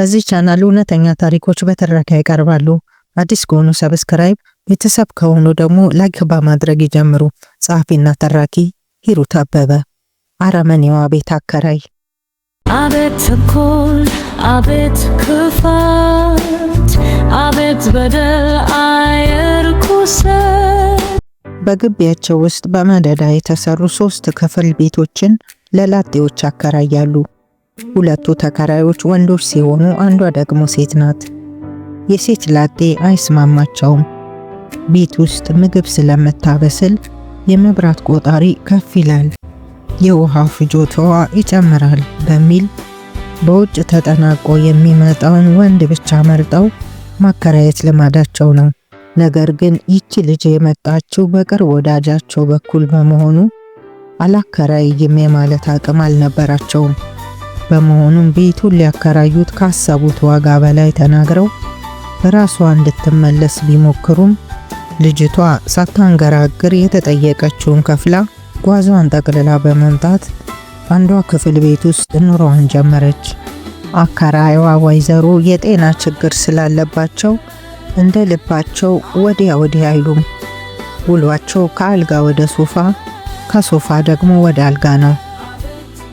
በዚህ ቻናል እውነተኛ ታሪኮች በትረካ ይቀርባሉ። አዲስ ከሆኑ subscribe፣ ቤተሰብ ከሆኑ ደግሞ like በማድረግ ይጀምሩ። ጸሐፊና ተራኪ ሂሩት አበበ። አረመኔዋ ቤት አከራይ። አቤት ተንኮል፣ አቤት ክፋት፣ አቤት በደል፣ አየርኩሰት። በግቢያቸው ውስጥ በመደዳ የተሰሩ 3 ክፍል ቤቶችን ለላጤዎች ያከራያሉ። ሁለቱ ተከራዮች ወንዶች ሲሆኑ አንዷ ደግሞ ሴት ናት። የሴት ላጤ አይስማማቸውም። ቤት ውስጥ ምግብ ስለምታበስል የመብራት ቆጣሪ ከፍ ይላል፣ የውሃ ፍጆታዋ ይጨምራል በሚል በውጭ ተጠናቆ የሚመጣውን ወንድ ብቻ መርጠው ማከራየት ልማዳቸው ነው። ነገር ግን ይቺ ልጅ የመጣችው በቅርብ ወዳጃቸው በኩል በመሆኑ አላከራይም የማለት አቅም አልነበራቸውም። በመሆኑም ቤቱን ሊያከራዩት ካሰቡት ዋጋ በላይ ተናግረው ራሷ እንድትመለስ ቢሞክሩም ልጅቷ ሳታንገራግር የተጠየቀችውን ከፍላ ጓዟን ጠቅልላ በመምጣት አንዷ ክፍል ቤት ውስጥ ኑሮዋን ጀመረች። አከራይዋ ወይዘሮ የጤና ችግር ስላለባቸው እንደ ልባቸው ወዲያ ወዲህ አይሉም። ውሏቸው ከአልጋ ወደ ሶፋ፣ ከሶፋ ደግሞ ወደ አልጋ ነው።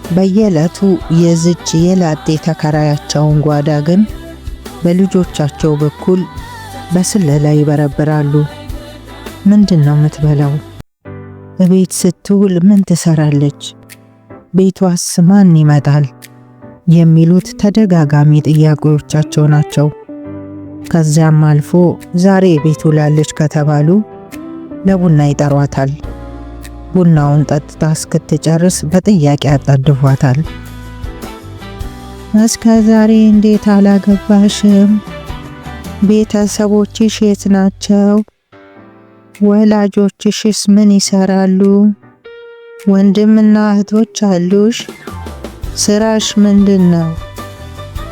በየዕለቱ የዝች የላጤ ተከራያቸውን ጓዳ ግን በልጆቻቸው በኩል በስለላ ይበረብራሉ። ምንድን ነው የምትበላው? እቤት ስትውል ምን ትሰራለች? ቤቷስ ማን ይመጣል? የሚሉት ተደጋጋሚ ጥያቄዎቻቸው ናቸው። ከዚያም አልፎ ዛሬ ቤት ውላለች ከተባሉ ለቡና ይጠሯታል። ቡናውን ጠጥታ እስክትጨርስ በጥያቄ ያጣድፏታል። እስከ ዛሬ እንዴት አላገባሽም? ቤተሰቦችሽ የት ናቸው? ወላጆችሽስ ምን ይሰራሉ? ወንድምና እህቶች አሉሽ? ስራሽ ምንድን ነው?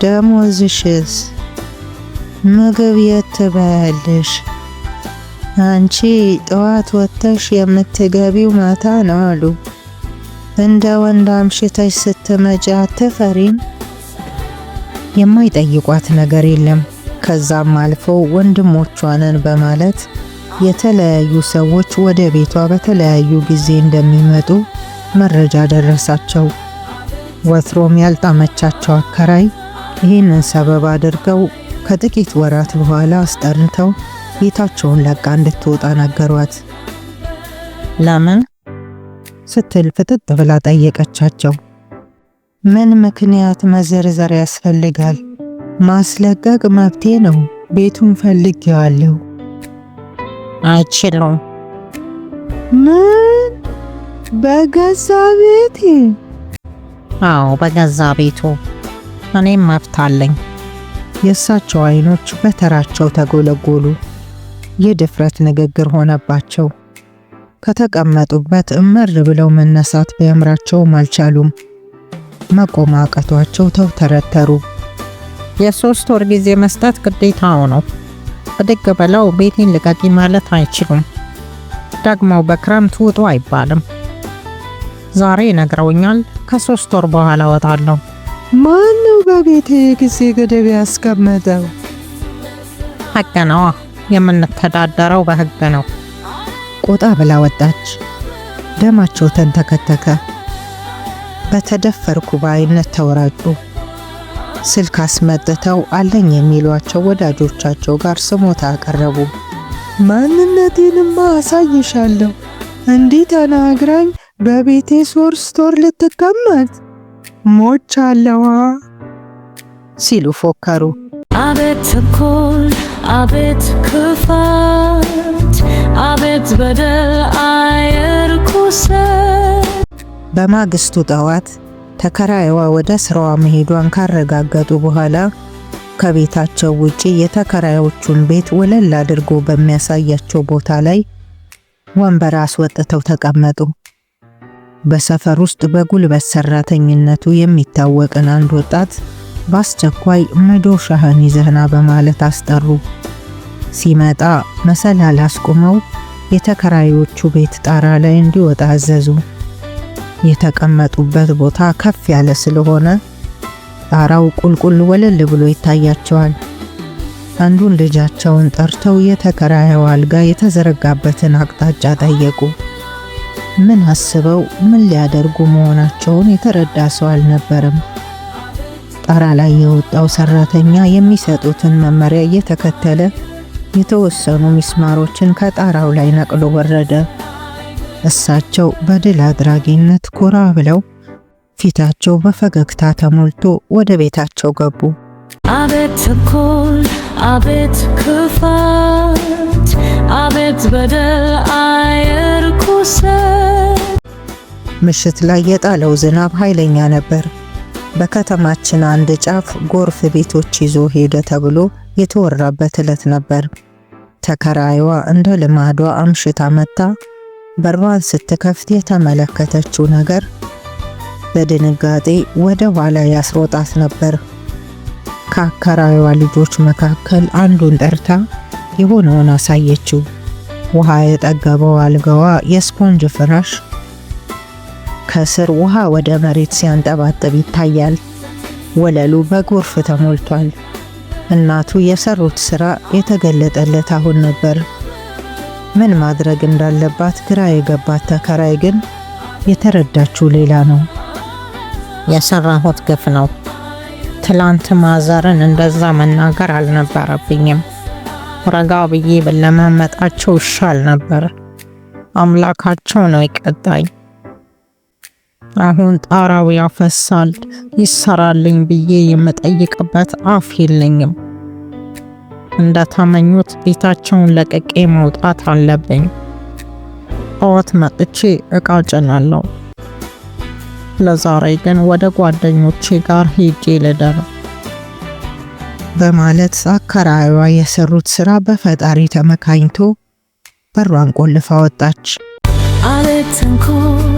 ደሞዝሽስ? ምግብ የት ትበያለሽ? አንቺ ጠዋት ወጥተሽ የምትገቢው ማታ ነው አሉ። እንደ ወንድ አምሽተሽ ስትመጪ አትፈሪም? የማይጠይቋት ነገር የለም። ከዛም አልፎ ወንድሞቿ ነን በማለት የተለያዩ ሰዎች ወደ ቤቷ በተለያዩ ጊዜ እንደሚመጡ መረጃ ደረሳቸው። ወትሮም ያልጣመቻቸው አከራይ ይህንን ሰበብ አድርገው ከጥቂት ወራት በኋላ አስጠርተው ቤታቸውን ለቃ እንድትወጣ ነገሯት። ለምን ስትል ፍጥጥ ብላ ጠየቀቻቸው። ምን ምክንያት መዘርዘር ያስፈልጋል? ማስለቀቅ መብቴ ነው። ቤቱን ፈልጌዋለሁ። አይችሉም። ምን? በገዛ ቤቴ? አዎ በገዛ ቤቱ። እኔም መብት አለኝ። የእሳቸው አይኖች በተራቸው ተጎለጎሉ። የድፍረት ንግግር ሆነባቸው። ከተቀመጡበት እመር ብለው መነሳት ቢያምራቸውም አልቻሉም። መቆም አቅቷቸው ተውተረተሩ። የ3 ወር ጊዜ መስጠት ግዴታው ነው። ብድግ ብለው ቤቴን ልቀቂ ማለት አይችሉም። ደግሞ በክረምት ውጡ አይባልም። ዛሬ ነግረውኛል። ከ3 ወር በኋላ እወጣለሁ። ማን ነው በቤቴ የጊዜ ገደብ ያስቀመጠው? ሕግ ነዋ። የምንተዳደረው በሕግ ነው። ቆጣ ብላ ወጣች። ደማቸው ተንተከተከ። በተደፈርኩ ባይነት ተወራጩ። ስልክ አስመጥተው አለኝ የሚሏቸው ወዳጆቻቸው ጋር ስሞታ አቀረቡ። ማንነቴንማ አሳይሻለሁ። እንዲህ ተናግራኝ በቤቴ 3 ወር ልትቀመጥ ሞቻለዋ ሲሉ ፎከሩ። አቤት ተንኮል፣ አቤት ክፋት፣ አቤት በደል፣ አየርኩሰት። በማግስቱ ጠዋት ተከራይዋ ወደ ስራዋ መሄዷን ካረጋገጡ በኋላ ከቤታቸው ውጪ የተከራዮቹን ቤት ወለል አድርጎ በሚያሳያቸው ቦታ ላይ ወንበር አስወጥተው ተቀመጡ። በሰፈር ውስጥ በጉልበት ሰራተኝነቱ የሚታወቅን አንድ ወጣት በአስቸኳይ መዶሻህን ይዘህና በማለት አስጠሩ። ሲመጣ መሰላል አስቁመው የተከራዮቹ ቤት ጣራ ላይ እንዲወጣ አዘዙ። የተቀመጡበት ቦታ ከፍ ያለ ስለሆነ ጣራው ቁልቁል ወለል ብሎ ይታያቸዋል። አንዱን ልጃቸውን ጠርተው የተከራየው አልጋ የተዘረጋበትን አቅጣጫ ጠየቁ። ምን አስበው ምን ሊያደርጉ መሆናቸውን የተረዳ ሰው አልነበረም። ጣራ ላይ የወጣው ሰራተኛ የሚሰጡትን መመሪያ እየተከተለ የተወሰኑ ሚስማሮችን ከጣራው ላይ ነቅሎ ወረደ። እሳቸው በድል አድራጊነት ኮራ ብለው ፊታቸው በፈገግታ ተሞልቶ ወደ ቤታቸው ገቡ። አቤት ተንኮል፣ አቤት ክፋት፣ አቤት በደል፣ አየርኩሰት። ምሽት ላይ የጣለው ዝናብ ኃይለኛ ነበር። በከተማችን አንድ ጫፍ ጎርፍ ቤቶች ይዞ ሄደ ተብሎ የተወራበት ዕለት ነበር። ተከራይዋ እንደ ልማዷ አምሽታ መታ በሯን ስትከፍት የተመለከተችው ነገር በድንጋጤ ወደ ኋላ ያስሮጣት ነበር። ከአከራይዋ ልጆች መካከል አንዱን ጠርታ የሆነውን አሳየችው። ውሃ የጠገበው አልጋዋ የስፖንጅ ፍራሽ ከስር ውሃ ወደ መሬት ሲያንጠባጥብ ይታያል። ወለሉ በጎርፍ ተሞልቷል። እናቱ የሰሩት ስራ የተገለጠለት አሁን ነበር። ምን ማድረግ እንዳለባት ግራ የገባት ተከራይ ግን የተረዳችው ሌላ ነው። የሰራሁት ግፍ ነው። ትላንት ማዘርን እንደዛ መናገር አልነበረብኝም። ረጋ ብዬ ብለማመጣቸው ይሻል ነበር። አምላካቸው ነው የቀጣኝ። አሁን ጣራው ያፈሳል ይሰራልኝ ብዬ የምጠይቅበት አፍ የለኝም። እንደተመኙት ቤታቸውን ለቅቄ መውጣት አለብኝ። ጠዋት መጥቼ እቃ ጭናለሁ። ለዛሬ ግን ወደ ጓደኞቼ ጋር ሄጄ ልደር በማለት አከራይዋ የሰሩት ስራ በፈጣሪ ተመካኝቶ በሯን ቆልፋ ወጣች። አቤት ተንኮል፣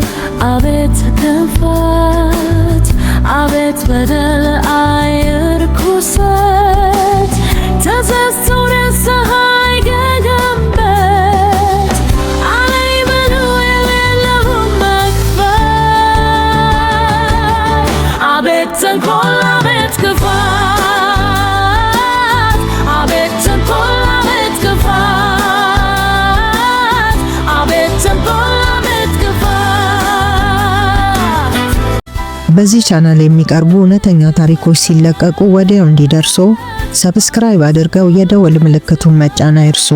አቤት ክፋት፣ አቤት በደል፣ አየርኩሰት። ተጸጽቶ ንስሐ አይገባበት፣ አለኝ ብሎ የሌለውን መግፋት። አቤት ተንኮል፣ አቤት ክፋት፣ አቤት ተንኮል፣ አቤት ክፋት፣ አቤት ተንኮል፣ አቤት ክፋት። በዚህ ቻናል የሚቀርቡ እውነተኛ ታሪኮች ሲለቀቁ ወዲያው እንዲደርሱ subscribe አድርገው የደወል ምልክቱን መጫን አይርሱ።